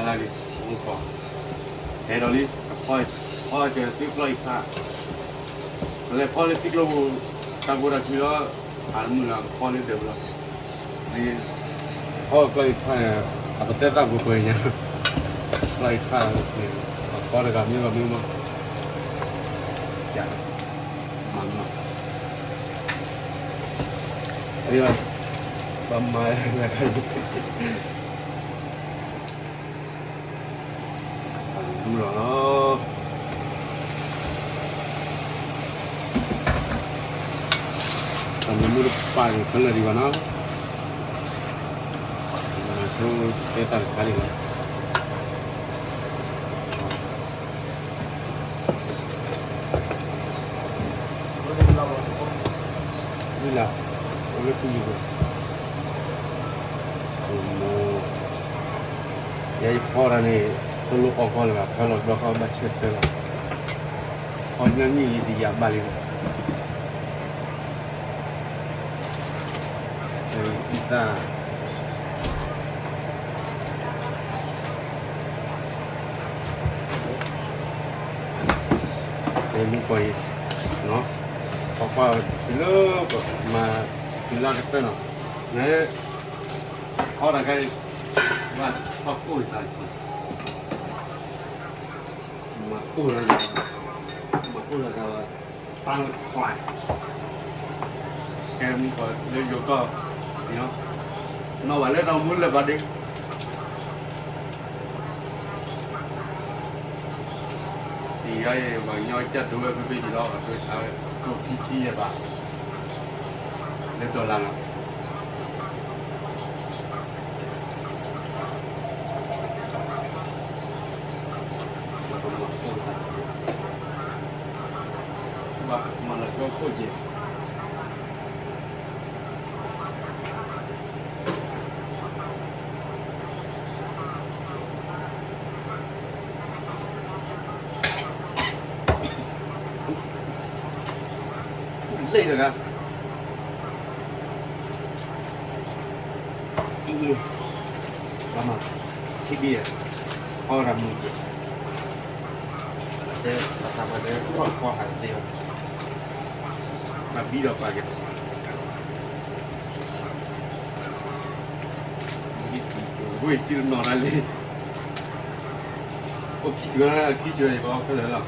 လံ, မုၢ်ကီၢ်, ဟဲဒီးလံ, ဖီ, ဖီကဲသုကျီၢ်အံၤခါ, ပလဲၤဖီလၢထံကျိပူၤ, တၢ်ဖိတၢ်ခံလီၤ, အမုၢ်လၢကဖီလၢဒၢးပူၤလီၤ, ဖီကျီၢ်အံၤခါန့ၣ်, အပတဲသၣ်ပှဲၤပှဲၤညါ, ကျီၢ်အံၤခါ, အဖီတဂၤမ့ၢ်ဘၣ်မ့ၢ်ဘၣ်, မၤ, ဘၣ်မၤ, မုၢ်လီၤလီၤ, တၢ်မ့ၢ်မုၢ်တပၢ်န့ၣ် ခဲလၢာ်ဒံးဘၣ်နီၤ, မၤဆိတဲတၢ်တခါဒံးလီၤ. ဝံၤလီၤ, အိၣ်လၢဖုယံၤဘၣ်, မိၢ်, ယဲယဖီတၢ်န့ၣ်, တလိၣ်အီၣ်ကီၢ်လၢၤဘၣ်, ဖဲလီၤဘျီဃီဘၣ်ဆၢထၢၣ်လီၤ, ဖီညါနံၣ်လံတယၤဘၣ်လံဘၣ်. အံသၣ်, မုၢ်ကီၢ်အံၤ, ပကွၢ်တုၤလၢ, မၤတုၤလၢကတၢၢ်နီၤ, န, ဖီတၢ်ခါအံၤ, ဘၣ်ထီၣ်ကိၢ်အံၤသး, မၤကိၢ်လီၤ, မၤကိၢ်လီၤသး, စၢ်ခွါ ကဲမုၢ်ကီၢ်လၢယိၤကီၢ်, နီၢ်ဝဲလၢတၢ်မူလၢၤဘၣ်ဒ့, ယၤအံၤ ပှၤကညီကၢ်ဒိဝဲဖဲဖဲအံၤလီၤ, ပှၤကၢဆါဝဲ, ကျိၣ်ခံဆံယဲၢ်ဘၣ်, လၢဒီလၣ်နီၤ. မၤလီၤကၠိခိၣ်က့ၤ, လ့ၣ်တဂၤ အံၤ, ဘၣ်မး, ထံဘံၣ်, အီၣ်တၢ်မုာ်က့ၤ, တဲပှၤသးပှၢ်တဲ ထီၣ်တခီဟးတသ့ဘၣ်, ဘၣ်ဘံဒီးပာ်က့ၤ, ဝဲတနီၤဒၣ်လံ, အိၣ်ခံကၠၢ, ခံကၠၢအံၤဘၣ်ခဲလၢာ်လီၤ.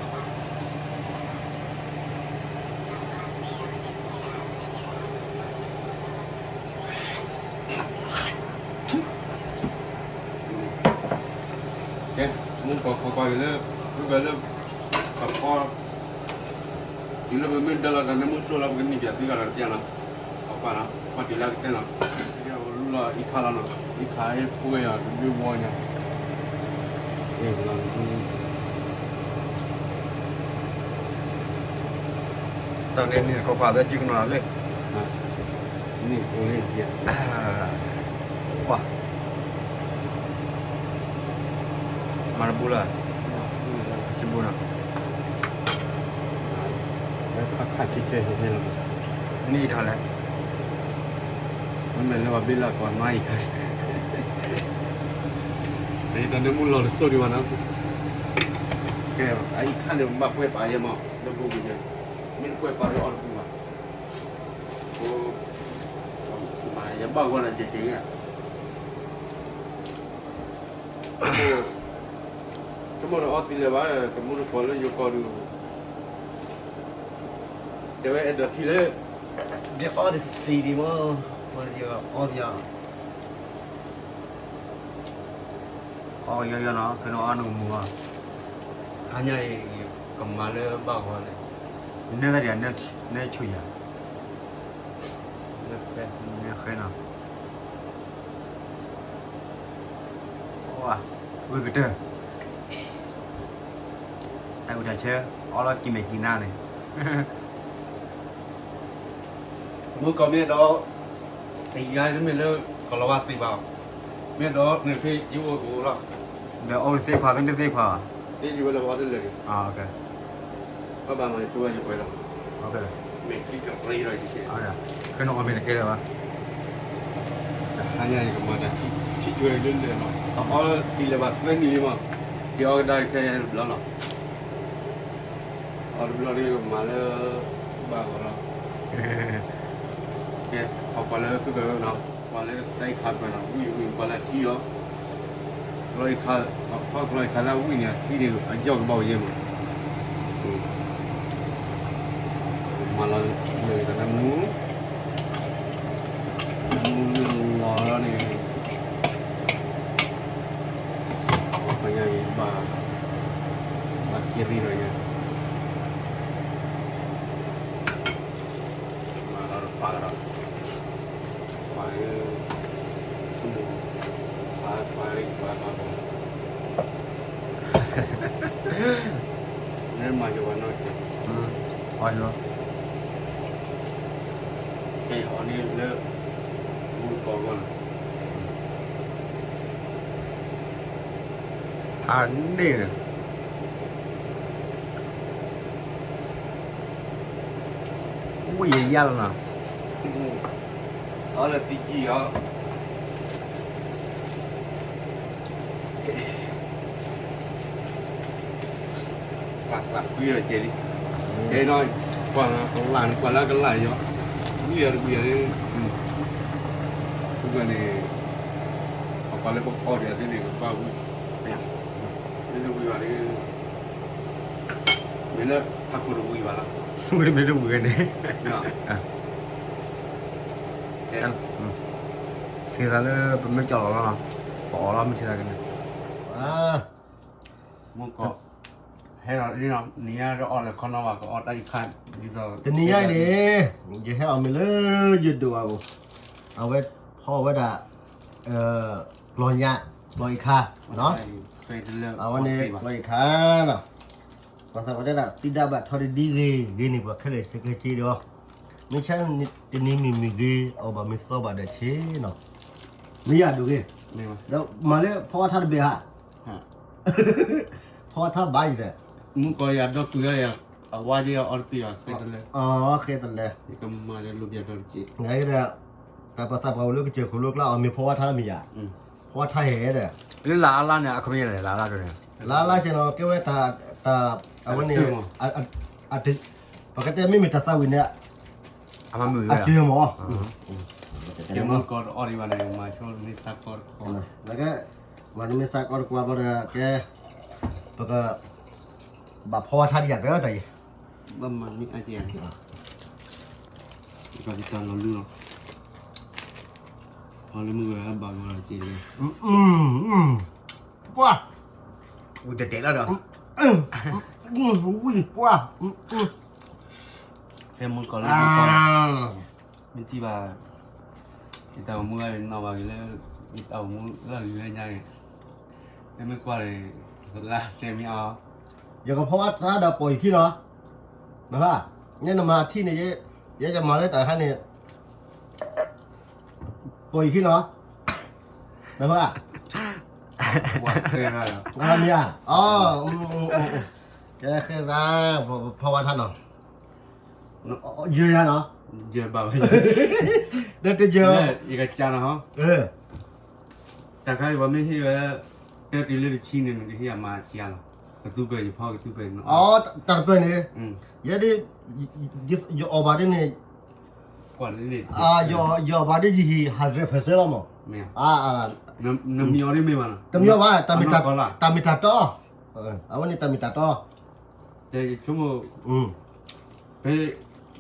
ကဲ, မုၢ်ကီၢ်ခိးကွၢ်က့ၤလၢ, မုၢ်ကီၢ်လၢ, ကဖီ, တုၤလၢပမ့ၢ်ဒၢလီၤတၢ်န့ၣ်မုၢ်ဆှိၣ်လီၤ ပကန့ၢ်ပၠးသုဂၤဒီးတပျၢ်လီၤ, အကွၢ်လီၤ, ကွၢ်တုၤလၢကတဲလီၤ, လူလီၤအံခါလီၤနီၤ, အံခါအ့ၣ်ဖိဝဲယၤတဘ့ၣ်ဝီညါ, အ့ၣ်လီၤ, တၢ်န့ၣ်န့ၣ်တခီပၤသၢကုကနီၤလီၤလၢ န့ၣ်အိၣ်လၢယဲၢ်, ပှၤ, မၤတဘူလၢ်, တဘူနီၤ, ခါခါဆဲဆဲဟဲဟဲလီၤ, န့ၣ်ထီၣ်လဲၣ်, မ့မ့ၢ်လၢပှၤဘ့ၣ်လၢ်ကွၢ်နီၢ်အံၤခါ, တၢ်န့ၣ်မုၢ်လီၤတစိၢ်ဒံးဘၣ်နီၤ, ကဲ, အအံၤခါန့ၣ် ဘၣ်ကွဲးပာ်ယဲမး လၢဘိပူၤန့ၣ်, မ့ၢ်တကွဲးပာ်ဒီးအီၣ်တပူၤဘၣ် ယဘၣ်ဂီၤနၤကဲကဲဧါ, ဆိကမိၣ်ဒီးအီသံလၢၤဘၣ်, တမူတကိးလၢယိၤကီၢ်ဒုး, တဲဝဲအဲၣ်ဒိးထံၣ်လၢ, ယအီတသံဒံးမး, ယအီသံ, အီယီယီနီၤ ခဲနအီနကမူၤဘၣ်, ဟါညါအံၤ, ကမၤလၢဘၣ်ဂီၤန့ၣ်, နဲသၣ်ဒံး, နဲဆူၣ်ယၤ, နဲဃဲနီၤ, ဝံၤကတၢၢ်, တၢ်ဝံၤတၢ်ဆၢ, အီလီၤကံၤမဲာ်ကံၤနါန့ၣ်, မုၢ်ကီၢ်မ့ၢ်ဒီး, တယါတမ့ၢ်လၢ, ကလီၤဝါသ့ဘၣ်, မ့ၢ်ဒီးန့ၣ်ဖဲယအိၣ်ကအိၣ်လီၤ, ဒီးအီတသ့ခွါ သုတသ့ခွါဘၣ်, သ့ဒံးဝဲလၢပအီတလၢာ်န့ၣ်, ဘၣ်ဘၣ်မၤဆိဝဲယပှဲၤလီၤ, မ့ၢ်ချံကရံလီၤ, ခဲနအီမ့ၢ်တကဲလၢၤဘၣ်, တဟါညါအံၤကမၤတၢ်ထံၣ် ထံၣ်ကွံာ်လၢလဲၣ်လီၤ, အအီသံလၢၤဘၣ်သၢနံၣ်လံမး, ယအီကဒါခဲအံၤတဘျီလီၤ, အီတဘျီဒီးမၤလၢ ဘၣ်ဂီၤလီၤ, ကဲ, ပှၤလၢသုကနီၤ, ပှၤလၢတၢ်အံၤခးပှဲၤနီၤ ဝံၣ်ဝံၣ်ပှၤလၢအထံၣ်အီၤ, ကျီအံၤခး, ပှၤကျီအံၤခးလၢအဝံၣ်န့ၣ် အထံၣ်န့ၣ်အယီၢ်ကဘၣ်အိၣ်ယဲၢ်မး, မၤလီၤလၢတၢ်မူ, မူလီၤလီၤန့ၣ်, ပှၤညါအံၤဘၣ်, ဘၣ်က့ၤရံဒီးယဲၢ်, မၤလီၤတပာ်လီၤ, ပှၤဧၢ, ပှၤ, ပှၤ, ပှၤ, လၢမၤယဝၤနီၢ်က့ၤ, အီၤ, ကဲအီၤန့ၣ်လၢ မူကီၢ်ဂီၢ်န့ၣ်, ဖးန့ၣ်ဒီး ဝံၣ်ယဲၢ်လီၤနီၤ, အီၤလၢသံကံအီၤ, ပှၤသးကွံဒီးကဲလံ, ကဲနီၤ, ပှၤကလၢ်န့ၣ် ပှၤလၢကလၢ်ယီၤ, ဝံၣ်ယၤတဝံၣ်ယၤ, ပှၤန့ၣ်, ပှၤလၢပကအီၣ်ဒံးသ့ၣ်န့ၣ် ကဘၣ်ဝံၣ်, မ့ၢ်တဝံၣ်ဘၣ်ဒီး မ့ၢ်လၢဟးခိၣ်တဝံၣ်ဘၣ်လီၤ, မ့ၢ်တဝံၣ်န့ၣ်, ထံၣ်သးလၢပမ့ၢ်ကၠီလီၤလီၤ, ပအီၣ်လီၤမ့ၢ်ထံၣ်သးကန့ၣ်, မူကီၢ်, ဟဲလီၤ, နံၤညါတအီၣ်လၢခီနီဘၣ် ကအီၣ်တၢ်အံၤခါ, တနံၤညါအံၤန့ၣ်, ယဟဲအီၣ်မ့ၤလၢယဒိၣ်အပူၤ, အဝဲဖီဝဲဒၣ် ကျီညါ, ကျီအံၤခါ, အဝဲန့ၣ်ကျီအံၤခါနီၤ, ပှၤသးပှၢ်တဲဒၣ် သံဒါဘၣ်ထီတဒံဂ့ၤဂ့ၤန့ၣ် ပှၤခဲလၢာ်ကဲက့ၤဒီး, မ့ၢ်ဆါတနံၤမ့ၢ်မ့ၢ်ဂ့ၤ အီၣ်ဘၣ်မ့ၢ်သီဘၣ်ဒီးဆ့နီၤ, မ့ၢ်ယၤဒိၣ်ဂ့ၤ, ဒီးမၤလၢဖီဝါထါတဘ့ၣ်ဧါ, ဖီဝါထါဘၣ်ယံၤဒီး, မူကီၢ်ယၤဒီပုၢ်ယၤ အဝါယဲအီၤတပ့ၢ်ဘၣ် ဃဲတလၢ, ဃဲတလၢ, ယကမၤလၢလိၣ်ဘၣ်ဒီတက့ၢ်, တၢ်ပှၤသးပှၢ်အိၣ်လၢကစၢၢ်ခိၣ်လိကျါ အီၣ်မ့ၤဖီဝါထါတမ့ၢ်ယၤ, ဖီဝါထါဟဲဒီး, လၢလါအါလါန့ၣ် အခီပညီလဲၣ် လါအါလါန့ၣ်, လါအါလါဆဲးနီၤ ကဲဝဲတၢ်, အဝဲန့ၣ်, ပကတဲမ့မ့ၢ်တၢ်သးဝံၣ်န့ၣ်, အမၤမုာ်ဝဲ, အစၢၤမး, ကဲမုၢ်ကီၢ်တအီၣ်ဒံးဘၣ်န့ၣ် မၤဆိမ့ၢ်စးကီတခွါ, ကဲ, မၤန့ၢ်မ့ၢ်စးကီတခွါဘၣ်ဒီး ကဲ, ပက, ဘၣ်ဖီဝါထါဒံးယၤ ကဲတၢ်အံၤ, ဘၣ်မၤမ့ၢ်အါကဲ, ပကတၢ်လီၤလူလီၤ, အီၤလၢမုၢ်ဂၤဘၣ်ဂီၤလီၤက့ၤ, ပှၤ, ဝံၤတတဲလီၤဒီး, ဝံၤပှၤ, ဖဲမုၢ်ကီၢ်လၢ, မ့ၢ်တံၢ်ဘၣ်, ယတၢ်အိၣ်မူလၢနီၢ်ဘၣ်ဂ့ၤလၢ, ယတၢ်အိၣ်မူလၢလၢညါဂ့ၤ, မ့ၢ်ကွၢ်န့ၣ်, လါစဲမ့ၢ်အါ, ယကဖီဝါထါဒီးပိာ်ယခံလီၤ, နဟါ, ညဲနမၤထံၣ်န့ၣ်, ယဲယမၤလၢတၢ်ခါန့ၣ်, ပိာ်ယခံလီၤ, နဟါ, မ့ၢ်ဧါ, ကဲဃဲရၣ်, ဖီဝါထါနီၤ, ယၢၤယၤနီၤ, ယဘၣ်ဝဲ, ဒီးတယၢၤ, ယကစၢ်နီၤ, တၢ်ခါအံၤပှၤမ့ၢ်ဟ့ၣ်ဝဲ, တၢ်တုၤလၢတဆံန့ၣ် နကဟ့ၣ်အမၤဆံးလီၤ, ကသူပှဲၤ ယဖီကသူပှဲၤ, တၢ်တပၢၢ်န့ၣ်, ယဲဒၣ်, ယအီၣ်ဘၣ်ဒ်န့ၣ်, ယအီၣ်ဘၣ်ဒ်ယဟံၣ် hundred percent လီၤမး, တမံၤဘၣ်, တၢ်မ့ၢ်တၢ်တီ, အဝဲန့ၣ်တၢ်မ့ၢ်တၢ်တီ, ဖဲ,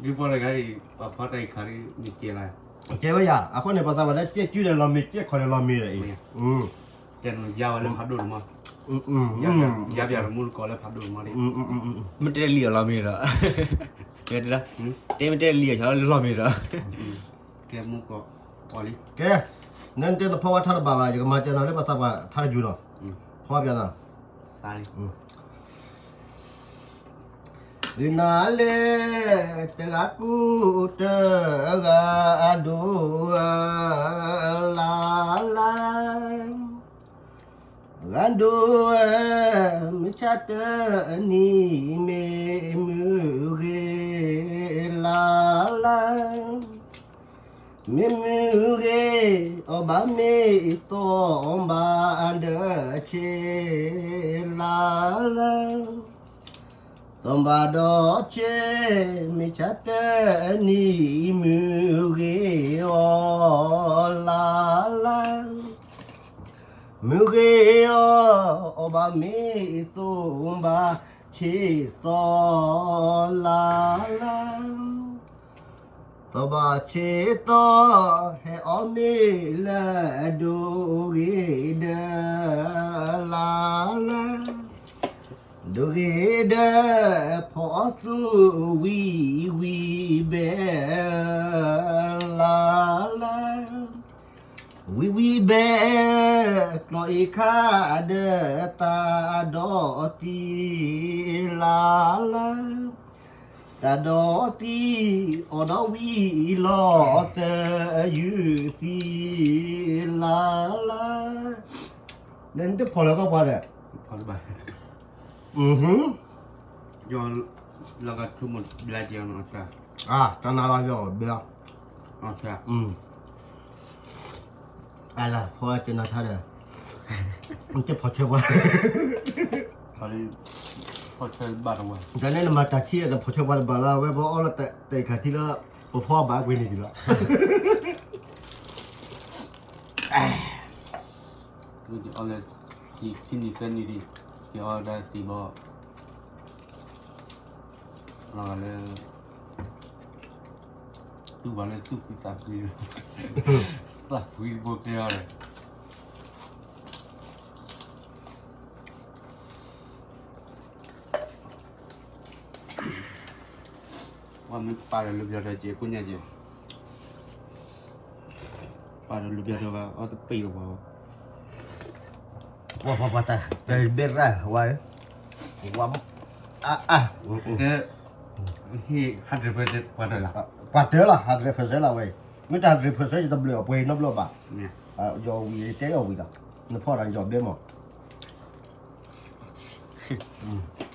ဒ်ပှၤတဂၤအံၤ, ပှၤဖီတၢ်အံၤခါဒ်န့ၣ်ကဲလီၤ, ကဲဝဲယၤ, အဃိန့ၣ် ပှၤသးပှၢ်တဲ ကဲကုဒီးလီၤမ့ၤ ကဲခီၣ်ဒီးလီၤမ့ၤဒီးအံၤ, ကဲနယါဝဲလၢဖးဒိၣ်တမီၢ်, ယါပၠးတမူတကိးလၢဖးဒိၣ်တမီၢ်ဒ်, မ့ၢ်တဲလံအီၤလီၤမ့ၤဒီး, တဲမ့ၢ်တဲလံအီၤလီၤမ့ၤဒီး, ကဲမူကီၢ်, ကဲ, နတဲနဖီဝါထါတဘၣ်ဘၣ် ယကမၤစၢၤနၤလၢပှၤသးပှၢ်ထါတယူၤနီၤ, ဖီဝါပျးနီၤ, ဂ့ၤနၤလဲၣ်, တဂၤကူတဂၤအဒိၣ်ဧၢ, လါလါ, ဂၤဒိၣ်ဧၢ, မုၢ်ဆါတနံၤမ့ၢ်မုၢ်ဂ့ၤ, လါလါ. မ့ၢ်မုၢ်ဂ့ၤအီၤဘၣ်မ့ၢ်သီဘၣ်ဒီးဆဲးလၢ်လၢ်, သီဘၣ်ဒီးဆဲး မ့ၢ်ဆါတနံၤမုၢ်ဂ့ၤအီၤလၢ်လၢ်, မုၢ်ဂ့ၤအီၤ အီၤဘၣ်မ့ၢ်သီဘၣ်ဆဲးသီလၢ်လၢ်, သီဘၣ်ဆဲးသီ ဟဲအီၣ်မ့ၤလၢဒိဂ့ၤဒၢလၢ်လၢ်, ဒိဂ့ၤဒၢ ဖီအီၣ်သူၣ်ဝံၣ်ဝံၣ်ဘဲလၢ်လၢ်, ဝံၣ်ဝံၣ်ဘဲ ကျီအ့ခါဒီးတၢ်ဒီးသံလၢ်လၢ်, တၢ်ဒီးသံ အီၣ်ဒီးဝံၣ်လီၤတယုၢ်သံလၢ်လၢ်, နတဖီၣ်လၢကီၢ်ပှၤဒီး တနၤလီၤယီၤဘဲလီၤ, အလၤဖီကနၤထါဒီး နတဖီၣ်ဆၢပှၤ, တၢ်န့ၣ်နမၤတၢ်ထံၣ်ဒီး နဖီၣ်ဆၢပှၤတဘၣ်လီၤ, အဝဲပအီၣ်လၢတၢ်အံၤခါထံလၢ ပဖီၣ်ဘၣ်ကွံာ်န့ၣ်ဒံးလီၤ. အီၣ်လၢ ခံနံၤသၢနံၤဒံး, က့ၤအီၣ်ဒၣ်သံဘီ, လီၤဂာ်လၢ တူၢ်ဘၣ်လၢသူၣ်ဖှံသးဖှံ, သးဖှံတဘိကဲအီၤဒီး ပှၤမ့ၢ်ပာ်ဒီးလူၤပျီဒီးက့ၤကိၣ်ညါက့ၤ, ပာ်ဒီးလူၤပျီဒီးအီၣ်တပ့ၢ်လီၤပှၤ, ပှၤပှၤပှၤတၢ် ပဘဲရၣ်ဝါ, ဝါ, အါအါ, ကဲ, ဟ့ၣ် hundred percent ပှၤတၢ်လီၤ, ပှၤတၢ်လီၤ hundred percent လီၤဝဲ, မ့ၢ်တ hundred percent ယတဘျုးအီၤပှဲၤနီတဘျီဘၣ်, ယီၤဝံၤတဲအီၤဝံၤဒီး, နဖီၣ်ဒီးယီၤဘဲမး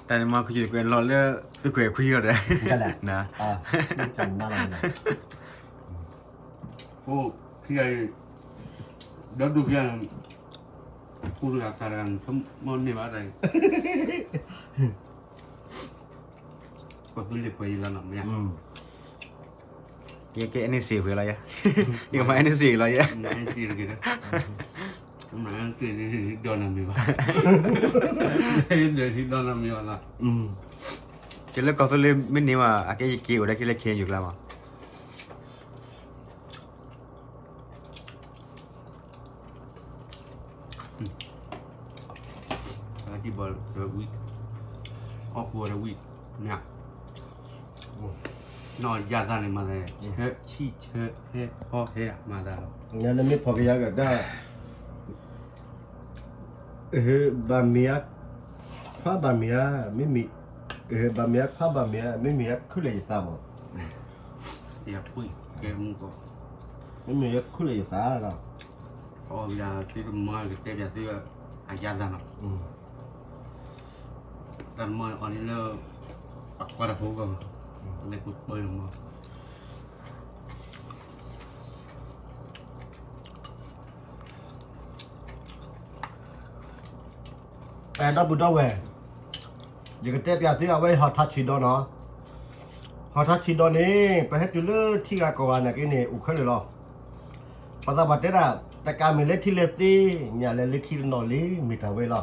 တၢ်န့ၣ်မၤခူယကွဲးလီၤလၢ သုးခွဲးခွံအီၤဒီး, အိၣ်ခံဂၤအံၤ, ဒီဒူၣ်ခံဂၤ, ပူတဂၤသးတဂၤန့ၣ် ဆိကမိၣ်န့ၢ်ဘၣ်တၢ်အံၤ, ကီၢ်သူလ့ၤပှဲၤယံၤလီၤနီၤမ့ၢ်ဧါ ယကဲ NSCN ဝဲလီၤယဲ, ယကမၤ NSCN လီၤယဲ, NSCN တဂ့ၤဒီး, မၤ NSCN ဒီးနၤမ့ၢ်ဘၣ်, ဒီးနၤမ့ၢ်ဘၣ်လီၤ, ကဲလၢကီၢ်သူလ့ၤမ့ၢ်န့ၢ်ဘၣ် အကဲယက့ၤအိၣ်ဒၣ်က့ၤလၢ KNU ကျါမး, အီၣ်ပူၤဒီးဝံၣ်, မ့ၢ်ဧါ, နီၢ်ယါသးန့ၣ်မၤသး, ဆၢဆံၣ်ဆၢဟဲဖီဟဲမၤသးလီၤ, နမ့ၢ်ဖီၣ်ကယၤကတၢၢ်, ဘၣ်မ့ၢ်ဧါ, ခွါဘၣ်မ့ၢ်ဧါ, မ့မ့ၢ်, ဘၣ်မ့ၢ်ဧါ ခွါဘၣ်မ့ၢ်ဧါ မ့မ့ၢ်ဧါ ခုလၢာ်ယသးမး, ယပှံၢ်ကဲမူကီၢ်, မ့မ့ၢ်ဧါ ခုလၢာ်ယသးလီၤ, အီၣ်ဘၣ်သုတမီၢ်ကတဲပၠးသု, အယါသးနီၤ, တၢ်တမီၢ်အီၤန့ၣ်လၢ အကွၢ်တဖိကီၢ်, လဲၤကူပၢလီၤမး အဲ ဒီပုၢ်ဒီဝဲၢ်, ယကတဲပၠးသုအဝဲဟီၣ်ထါဆံးဒီးနီၤ, ဟီၣ်ထါဆံးဒီးန့ၣ် ပဟဲတုၤလၢထံဂၤကီၢ်ဂၤနာ်က့န့ၣ် အိၣ်ခဲလၢာ်လီၤ, ပှၤသးပှၢ်တဲဒၣ် တကးမ့ၢ်လၢထံလၢသ့, ညၣ်လဲၤလၢခံတနီၤလံ မ့ၢ်တၢ်ဝဲလီၤ,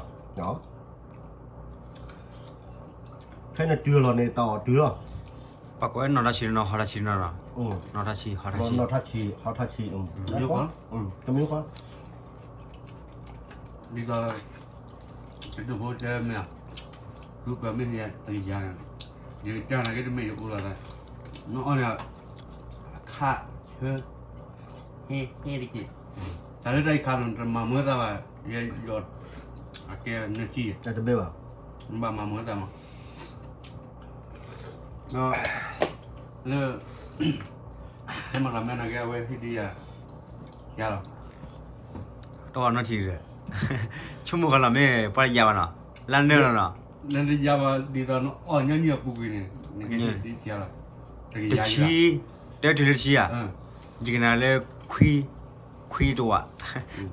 ဖဲနတုၤလီၤန့ၣ် တၢ်အီၣ်တုၤလီၤ, ပှၤကိးဝဲနီၣ်ထါဆံးနီၤ ဟီၣ်ထါဆံးနီၤ, နီၣ်ထါဆံး ဟီၣ်ထါဆံး, နီၣ်ထါဆံး ဟီၣ်ထါဆံး, တမံၤဃီ ဒ်သိး တဒိၣ်ဖိတဲမ့ၢ်, သူပၢၤမ့ၢ်ဟဲတကယၤန့ၣ်, ယကစၢ်နာ်က့တမ့ၢ်ယအိၣ်လီၤသး, နအီၣ်န့ၣ်, အခါဆၢ, ဟဲဟဲတက့ၢ်, တၢ်လၢတၢ်အံၤခါန့ၣ် တမၤမုာ်သးဘၣ်, ယ, ယ, အကဲနၢ်ကံၢ်, တဘၣ်မၤမုာ်သးမး ဒီး လၢ ဟဲမၤလီၤမဲနာ်က့ အဝဲဟ့ၣ်ဒံးယၤ ယၤလီၤ, တဝီနီၢ်ထံးဒီး ဆိကမိၣ်ဃီလီၤမ့ၢ်ပှၤတယၤဘၣ်နီၤ, လၢနၢလီၤနီၤ, နတယၤဘၣ်ဒ်သိးနအီၣ်ညီနုၢ်အပူၤကွံာ်န့ၣ်, နကဲဒံးယၤလီၤ, တဆံ, တၢတုၤလၢတဆံဧါ, ယကနၣ်လၢ ခွံ, ခွံတဝး,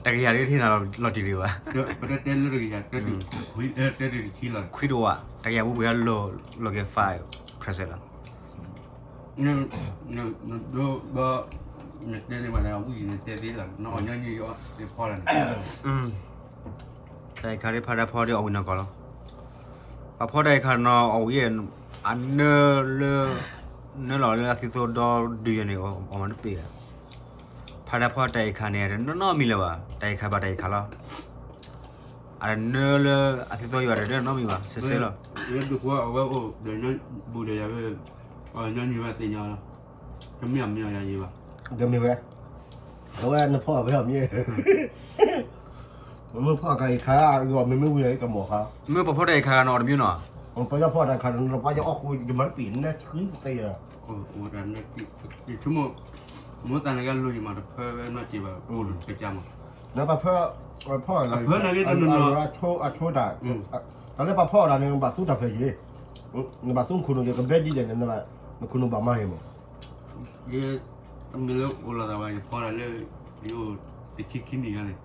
တကယၤဒ်ထံၣ်နၤလီၤတံၢ်ဒံးဘၣ်, ပတဲတဲလၢတကယၤ, ခွံတဝး, တကယၤပူၤပှဲၤလီၤက့ၤ five percent လီၤ. နဒိဘီ, နတဲန့ၣ်ဘၣ်ဒီး ဝံၣ်နတဲသ့လီၤ, နအီၣ်ညီနုၢ်ယဖီလာ်န့ၣ်, တၢ်အံၤခါဒ်ဖးဒၣ်ဖီဒ်အီၣ်ဝံၣ်နီၢ်ကီၢ်လီၤ. ပှၤဖီတၢ်အံၤခါနီၤအီၣ်ဝံၣ်, အနၢလၢ, နၢလီၤလၢအသုသိဒီဒုယၤန့ၣ် အီၣ်မးတပ့ၢ်ဧါ. ဖးဒၣ်ဖီတၢ်အံၤခါန့ၣ် တနီၤနီတမံၤလၢၤဘၣ်, တၢ်အံၤခါဘၣ်တၢ်အံၤခါလီၤ. အတနၢလၢအသုသိယၤဒီးတနီၤနီတမံၤဘၣ် စ့စ့လီၤ. ယဒုးကွၢ်အဝဲအိၣ်ဒီး, ဘူးဒီးယၤဝဲ, အီၣ်ညီနုၢ်ဝဲသ့ၣ်ညါလီၤ, တမ့ၢ်အမ့ၢ်အီၤယၤယံၤဘၣ်, တမ့ၢ်ဝဲ, အဝဲနဖီအီၣ်ဖဲအီၤမ့ၢ် မ့ၢ်ဖီအီၣ်ခါအံၤခါ, အဂီၢ်မ့မ့ၢ်ဝံၤအံၤကမီၤခါ, မ့ၢ်ပှၤဖီတၢ်အံၤခါနီၤအီၣ်တမံၤနီၤ, ပှၤယီဖီတၢ်ခါနီၤ ပှၤယီအီၣ်ဃိ ယမၤတပ့ၢ်နၢ်ဆှံသ့ယၤ, ယဆိကမိၣ်, မိၢ်သးန့ၣ်ကဲလိၤယမၤတဖၢဝဲနီတစဲးဘၣ်, အိၣ်တကးမး, နပှၤဖီ, ဖီအီၣ်, အဆိတၢ်, တၢ်လၢပှၤဖီအီၣ်တၢ်န့ၣ် နဘၣ်သူတၢ်ဖျၢၣ်ယံၤ, နဘၣ်သူနခိၣ်နူာ်ယကဘဲဒ်လဲၣ်န့ၣ်, နခိၣ်နူာ်ဘၣ်မၤဂ့ၤမး ယတမ့ၢ်လၢအိၣ်လီၤသးဘၣ် ယဖီဒၣ်လၢ, ယအိၣ်တဆံခံနံၣ်ညါန့ၣ်,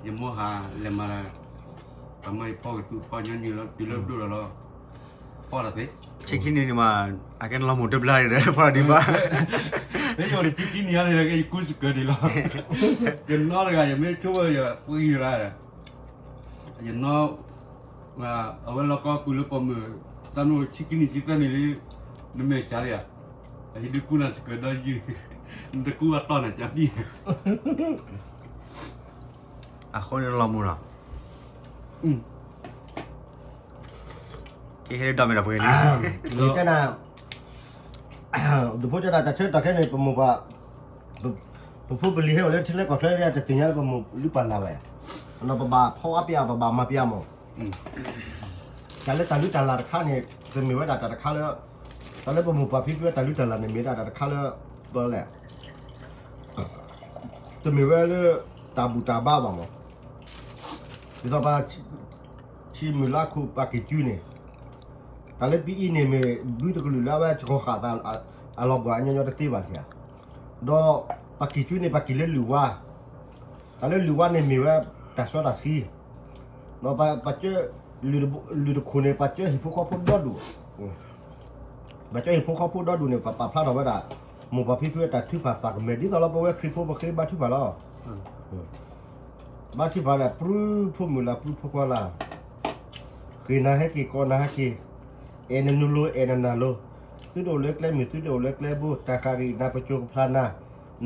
ယမိၢ်ဟးလဲၤမၤဒီး, ပှၤမၢယဖီကသူဖီညီနုၢ်လီၤ တုၤလၢဘျိၣ်ဒီးလီၤ, ဖီဒၣ်သ့, ဆံခံနံၣ်န့ၣ်မး, အကဲနလီၤမုၢ်တဘျါဒီး ဖီဒံးဘၣ်, ယအိၣ်တဆံခံနံၣ်ညါန့ၣ် ကဲယကူစကၢၤဒံးလီၤ, ယနီတဂၤ ယမ့ၢ်ဆိဝဲယပှံၤရၤဒီး ယနီၢ်, အဝဲလီၤကီၢ်ပူၤလၢပိာ်မုၣ်, တၢ်နအိၣ်ဆံခံနံၣ်ဆံသၢနံၣ်လံ, နမဲာ်ဆှးလံဧါ, အဟံးဒုးကူနၤစကၢၤဒီးယုၢ်, နတကူအတီၢ်နၤကၠီတံၢ်, အဃိန့ၣ်လီၤမူနီၤ, ကဟဲဒီးမ့ၢ်ဒီးပှဲၤလံ, တဲနၤ, ဒုးဖိတဲနၤ တၢ်ဆၢကတီၢ်ခဲအံၤန့ၣ် ပမိၢ်ပှၢ် ပဖိပလံၤဟဲအိၣ်လၢထံလၢကီၢ်ချၢ တသ့ၣ်ညါလၢပမိၢ်လုၢ်ပၢ်လၢ်ဝဲ, ပဘၣ်ဖီအါပျဲ ပဘၣ်မၤပျဲမး, တၢ်လၢတၢ်လုၢ်တၢ်လၢ်တခါန့ၣ် တမ့ၢ်ဝဲဒၣ်တၢ်တခါလၢ, တၢ်လၢပမိၢ်ပှၢ်ဖံဖုတၢ်လုၢ်တၢ်လၢ်န့ၣ် မ့ၢ်ဒၣ်တၢ်တခါလၢ, ဘၣ်လဲၣ်, တမ့ၢ်ဝဲလၢ, တၢ်ဘူၣ်တၢ်ဘါဘၣ်မး, ဒ်သိးပှၤ, ထံမုၢ်လါခိၣ်ပှၤက့ၤစုန့ၣ်, တၢ်လၢပအံၤန့ၣ်မ့ၢ်ဘုတကလုာ်လၢအဝဲကီဃာ်သး, အလီၤဘှါအညီညီတသ့ဘၣ်န့ၣ်ဧါ, ဒီး, ပှၤက့ၤစုန့ၣ် ပှၤက့ၤလၢလုၢ်ဝါ, တၢ်လၢလုၢ်ဝါန့ၣ်မ့ၢ်ဝဲ, တၢ်စီတၢ်ဆှံ, ဒီးပှၤက, လုၢ်တခိၣ်န့ၣ် ပှၤကၢဟံၣ်ဖိဃီဖိဒီဒူၣ်, ပှၤကၢဟံၣ်ဖိဃီဖိဒီဒူၣ်န့ၣ် ပှၤပာ်ဖျါထီၣ်ဝဲဒၣ်, မိၢ်ပှၢ်ဖံဖုတၢ်ထုကဖၣ်သးကမဲာ် ဒ်သိးလၢပဝဲခရံာ်ဖိပဃ့ဘါထုကဖၣ်လီၤ, ဘါထုကဖၣ်လၢပြူဖိမုၣ်လၢပြူဖိခွါလၢ ဃ့ၢ်နၤဟဲက့ၤကိးနၤဟဲက့ၤ, အဲၣ်နနုၤလိၤ အဲၣ်နနၢ်လိၤ, သုတအိၣ်လၢကျဲမုၢ် သုတအိၣ်လၢကျဲဘိ တၢ်ဃးဂ့ၤနၤပစိၤကဖျါနၤ,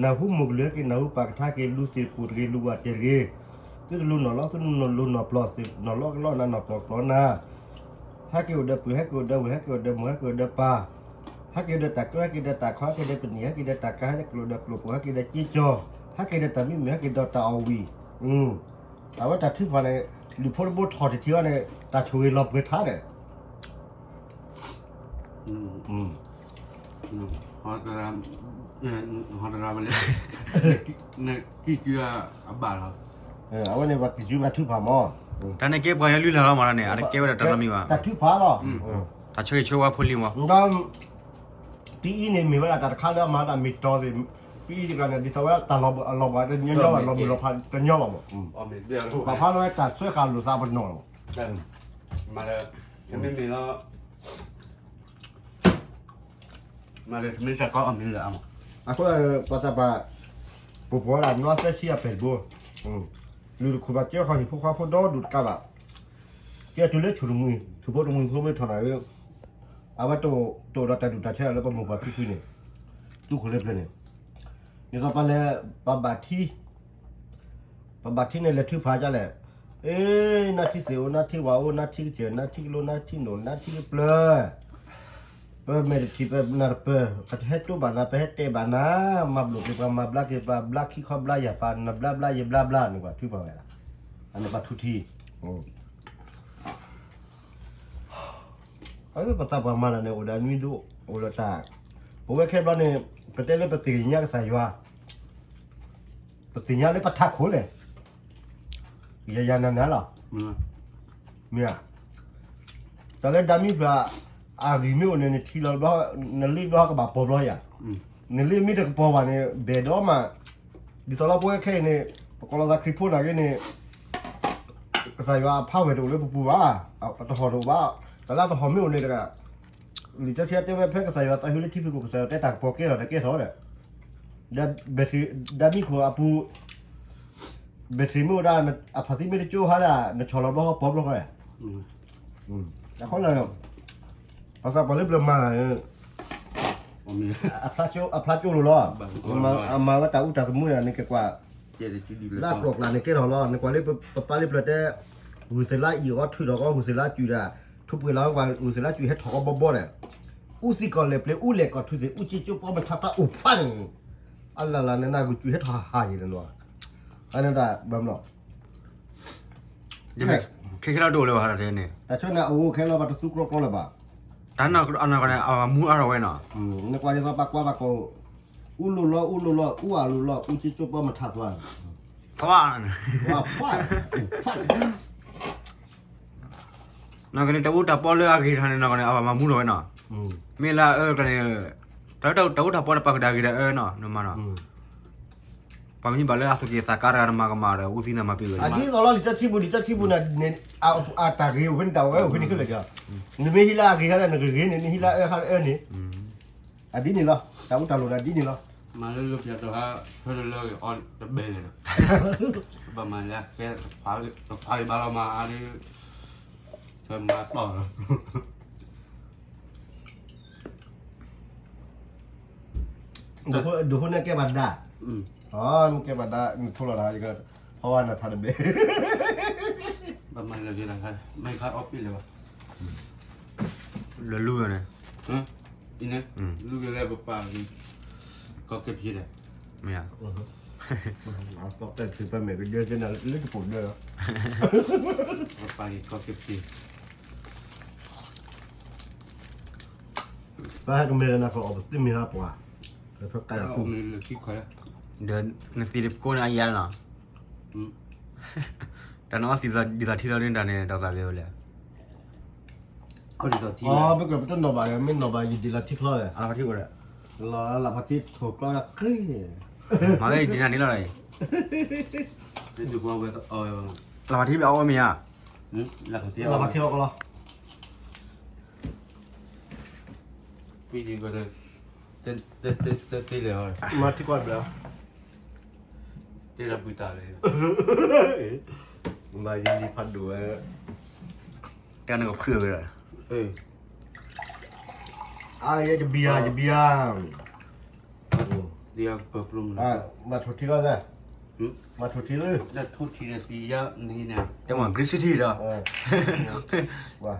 နၢ်ဟူမိၢ်ကလုၢ်ဟဲက့ၤ နၢ်ဟူပၢ်ကထါက့ၤ လူၤသ့ၣ်ပိာ်တဂ့ၤ လူၤဝၣ်တဲာ်တဂ့ၤ, သုတလူၤနီၢ်လီၤ သုတလူၤနီၢ်ပျီၢ် သုနီၢ်လီၤကလီနၤနီၢ်ပျီၢ်ကျီနၤ, ဟဲက့ၤအိၣ်ဒီးပုၢ် ဟဲက့ၤအိၣ်ဒီးဝဲၢ် ဟဲက့ၤအိၣ်ဒီးမိၢ် ဟဲက့ၤအိၣ်ဒီးပၢ်, ဟဲက့ၤဒီးတၢ်ကျၢ ဟဲက့ၤဒီးတၢ်ခီ ဟဲက့ၤဒီးပနံာ် ဟဲက့ၤဒီးတၢ်ကါ ဟဲက့ၤဒီးကျိၣ်ဒီးကျိၣ်ဖိ ဟဲက့ၤဒီးစ့ကၠီၤ, ဟဲက့ၤဒီးတၢ်မံမုာ် ဟဲက့ၤဒီးတၢ်အီၣ်ဝံၣ်, အဝဲတၢ်ထုကဖၣ်န့ၣ်, လုၢ်ဖိတဘိထီၣ်တထံၣ်ဝဲန့ၣ် တၢ်ဆိၣ်ဂ့ၤလီၤပှဲၤထါဒီး အဝဲန့ၣ်ပှၤကံၢ်စုဘါထုကဖၣ်မး, တၢ်န့ၣ်ကဲပှၤကညီလုၢ်လၢ်လီၤမးန့ၣ် အတကဲဝဲဒၣ်တၢ်နီတမံၤဘၣ်, တၢ်ထုကဖၣ်လီၤ, တၢ်ဆိၣ်ဂ့ၤဆိၣ်ဝါဖိလံမး, ပအံၤန့ၣ်မ့ၢ်ဝဲဒၣ်တၢ်တခါလၢအမၤဒၣ်မ့ၢ်တီၤသ့ၣ်, ပအံၤတဂၤန့ၣ် ဒ်သိးဝဲတၢ်လီၤဘှါတညီညီဘၣ် လီၤမုၢ်လီၤဖးတညီဘၣ်မး, ပာ်ဖျါလၢဝဲတၢ်စၢဃာ်လိာ်သးပနီၣ်လီၤ, မ့မ့ၢ်လီၤ မ့ၢ်လၢတမ့ၢ်စ့ၢ်ကီးအမ့ၢ်လၢအမး, အဃိပှၤသးပှၢ်, ပပှၤဒၣ်နွံသၢဆံအပဲာ်တဘိ, လုၢ်တခိၣ်ဘၣ်ကၢဃီၤဟံၣ်ဖိဃီဖိဒီဒူၣ်တကးဘၣ်, ကဲတုၤလၢဆူၣ်တမှံၤ ဆူၣ်ဖိတမှံၤဖိမ့ၢ်ထီၣ်နၤဧၢ, အဝဲတအိၣ်ဒီးတၢ်ဒူၣ်တၢ်ဆၢလၢပမိၢ်ပှၢ်ဖံဖုန့ၣ်, သူခိၣ်လၢပျၢၤန့ၣ်, ဒ်သိးပလဲၤ, ပဘၣ်ထံ ပဘၣ်ထံန့ၣ်လဲၤထုကဖၣ်ဒ်လဲၣ်, အ့, နါထံသ့ၣ်အိၣ် နါထံဝၣ်အိၣ် နါထံကစၢၢ် နါထံကလိ နါထံနိၣ် နါထံကပျၢၤ, ပမဲာ်တထံၣ်ပနၢ်တပၢၢ် ပတဟဲတိဘၣ်နၤ ပဟဲတဲဘၣ်နၤ, မၤဘျိးက့ၤပှၤ မၤဘျါက့ၤပှၤ ဘျါခံခီဘျါယာ်ပှၤ နဘျါဘျါယဘျါဘျါန့ၣ် ပှၤထုကဖၣ်ဝဲဒၣ်, အန့ၣ်ပှၤထူထံ ပသးပှၢ်မၤတၢ်န့ၣ် အိၣ်ဒီးနွံဒိၣ် အိၣ်ဒီးတၢ်, ပဝဲခဲဘျီန့ၣ် ပတဲလၢပသ့ၣ်ညါကစၢ်ယွၤ, ပသ့ၣ်ညါလၢပထးခိၣ်လဲၣ်, ယယၤနၤနၤလီၤ, မ့ၢ်ဧါ, တၢ်လၢဒၣ်မံဖျၢၣ် အဂံၢ်မ့ၢ်အိၣ်န့ၣ် နထံၣ်လီၤဘျီ နလ့ဘျီကဘၣ်ပိာ်ဘျီယၤ, နလံမ့ၢ်တကပီၤဘၣ်န့ၣ် ဘဲၣ်ဒီးမး, ဒ်သိးလၢပဝဲခဲအံၤန့ၣ် ပကိးလီၤသးခရံာ်ဖိနာ်က့န့ၣ် ကစၢ်ယွၤအဖးဝဲၢ်တအိၣ်လၢပပူၤဘၣ်, အတဟီၣ်တအိၣ်ဘၣ်, တၢ်လၢအတဟီၣ်မ့ၢ်အိၣ်န့ၣ်တဂၤ, လံာ်စီဆှံတဲဝဲဖဲကစၢ်ယွၤသးဟူလၢထံဖီခိၣ် ကစၢ်ယွၤတဲတၢ်ကပီၤကဲထီၣ်တကဲထီၣ်ဒီး, ဒီး battery ဒီးမံခိၣ်အပူၤ battery မ့ၢ်အိၣ်ဒၣ် အဖးသံမ့ၢ်တကၠိဟါဒၣ် နဆီၣ်လီၤဘျီဃီပီၤဘျီဃီ, အဃိန့ၣ် ပှၤသးပှၢ်လၢပျၢၤမၤလၢ အဖျါကၠိလိၤလီၤ, အမၤဝဲတၢ်အူတၢ်သမူန့ၣ် နကကွၢ် လၢအကျိၤအကျဲန့ၣ်ကဲထီၣ်လီၤ, နကွၢ်လၢပပၢ်လၢပျၢၤတဲ ဂုၢ်သ့ၣ်လါအံၤအီၤထုးထီၣ်ကီး ဂုၢ်သ့ၣ်လါစူၤဒၣ် ထူပှဲၤလီၤကွၢ် ဂုၢ်သ့ၣ်လါစူၤဟဲထီၣ်ကီးဘီဘီဒီး အူသံၣ်ကီၢ်လဲၢ်ပျ့ၤ အူလဲၢ်ကီၢ်ထူသ့ၣ် အူကၠ့ကၠိပီမထးသးအိၣ်ဖးန့ၣ်, အလၢ်လၢ်န့ၣ် နဂုၢ်စူၤဟဲထီၣ်ဟးယံၤန့ၣ်လီၤ, အန့ၣ်တၢ်ဘၣ်မနီၤ ခဲခဲလၢတအိၣ်လၢၤဘၣ်တၢ်တဲန့ၣ်, တၢ်ဆၢန့ၣ်အအိၣ်ခဲလၢာ်ဘၣ်တသူကြီကြီလၢၤဘၣ်, တၢ်နီၢ်ကီၢ်န့ၣ် အမူအါထီၣ်ဝဲနီၤ, နကွၢ်ဒ်သိးပှၤကွၢ်ပှၤကိး အူလိၤလီၤ အူလိၤလီၤ အူအလိၤလီၤ အူကၠ့ကၠိပီမထးသွါ, သွါ, သွါ, နီၢ်ကီၢ်န့ၣ်တၢ်အူတၢ်ပီလၢအဂ့ၤထီၣ်န့ၣ် နီၢ်ကီၢ်န့ၣ် အဘၣ်မၤမူထီၣ်ဝဲနီၤ, မ့ၢ်လၢအအၢကျါန့ၣ် တၢ်အူတၢ်ပီန့ၣ် ပာ်ဃုာ်ဒီးအဂ့ၤဒီးအၢနီၤ နမၤနီၤ ပှၤမ့ၢ်ဘၣ်လၢအသူၣ်က့ၤသးကါတဂၤ နမၤကမၣ်ဒီး အူသံန့ၣ်မၤပ့ၤဝဲန့ၣ်, အဒ်သိးလီၤ လံာ်စီဆှံပူၤ လံာ်စီဆှံပူၤန့ၣ် အတၢ်ဂ့ၤအိၣ်ဖဲန့ၣ် တၢ်အီၣ်ဝဲအိၣ်ဖဲန့ၣ်ခဲလၢာ်က့ၤ, နမ့ၢ်ဟံးလၢအဂ့ၤဟဲဒီး နကဂ့ၤန့ၣ် နဟံးလၢအအၢဟဲဒီးအၢန့ၣ်, အဒ်န့ၣ်လီၤ တၢ်အူတၢ်လိၤဒီးဒ်န့ၣ်လီၤ, မၤလၢလၢပျၢၤတဟါ ဖဲလၢလၢဂ့ၤအီၣ်တဘဲလဲၣ်ဒီး, ဘၣ်မၤလၢကဲ တခွါဂ့ၤဘၣ်လီၤမၤအါဒ် ဖဲမၤတီၢ်လီၤ ဒိးဖိန့ၣ်ကဲဘၣ်ဒါ, အမ့ၢ်ကဲဘၣ်ဒါ နထိလီၤတၢ် ယကဖီဝါနၤထါတဘ့ၣ်, ဘၣ်မၤလၢက့ၤလၢ မ့ၢ်ခါအီၣ်ပ့ၣ်လၢၤဘၣ်, လၢလူန့ၣ်, အံၤန့ၣ်, လူက့ၤလၢပပာ်က့ၤ, ကီၢ်ကဲဖံးဒီး, မ့ၢ်ဧါ, ကီၢ်ကဲဖံးပမဲာ်ကဒၢက့ၤနၤလၢတပိာ်ဒၢလီၤ, ပပာ်က့ၤကီၢ်ကဲဖံး ပဟဲကမဲာ်ဒီးနၤဖီအီၣ်ပသ့မ့ၢ်ဟးပှၤ, ဖဲကါယၤပူၤ, ဒီးနသံတကိးန့ၣ်အယါနီၤ, တၢ်နအီၣ်သံဒ်သိးထံလီၤန့ၣ်တၢ်န့ၣ် ဒီးသးဂ့ၤဝဲလဲၣ်, အီၣ်ဒ်သိးထံ, ပကပတနီၣ်ဘၣ်ဒီး မ့ၢ်နီၣ်ဘၣ်ယဒ်လီၤထံချီဒီး, အလီၤဖးထံဝဲဒီး, လီၤလီၤဖးထံထိၣ်ကျီဒီးကြ့, မၤလၢယဒ်နၤန့ၣ်လီၤ, လီၤဖးထံဘၣ်အီၣ်မ့ၢ်ဧါ, လီၤဖးထံအီၣ်ကလီ ပံၢ်ဒံးဘၣ်ဒီး, တ, တ, တ, တ, တ့လဲၣ်, မၤထံကွၢ်ဘျါ, တ့လၢပှံတၢ်လဲၣ်, မၤယံၤလံဖးဒိၣ်ဝဲ, တၢ်နကခုၣ်ဝဲဒီး, အါယဲယဘံယၤ ယဘံယၤ, မၤထိၣ်ထံလီၤ, မၤထိၣ်ထံလၢ, တမၤ green city ဒီး, ပှၤ, ပှၤ, ပှၤ, ပှၤ, ပှၤ,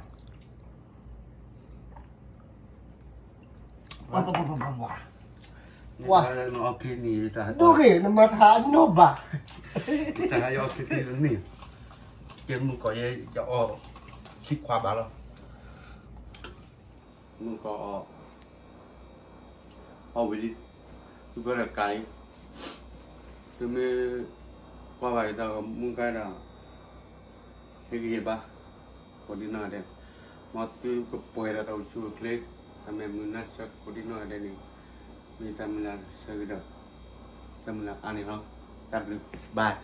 ဒိၣ်ဂ့ၤ နမၤထါအနီၢ်ဘၣ်, တၢ်ယအီၣ်ခံသ့လၢန့ၣ်, ကဲမုၢ်ကီၢ်ယဲ ယအီၣ်ခံခွါဘၣ်လီၤ, မုၢ်ကီၢ်အီၣ်, အီၣ်ဝံၤလံ, သုပၢၢ်ဒီးကၤလံ, သုမ့ၢ်ကွၢ်ဘၣ်ယတၢ်ဂီၤမူကါဒီး ဟ့ၣ်ဂံၢ်ဟ့ၣ်ဘါ, ကိးဒံနီၢ်ဂၤဒဲး, မ်သုကပှဲၤဒီးတၢ်အိၣ်ဆူၣ်အိၣ်ချ့, အမဲာ်မုာ်နါဆၢကိးဒံနီၢ်ဂၤဒဲးန့ၣ်, မ့ၢ်တၢ်မုၢ်လၢ်ဆၢကဒီး, တၢ်မုၢ်လၢ်အါန့ၣ်လီၤ, တၢ်ဘျုး, bye.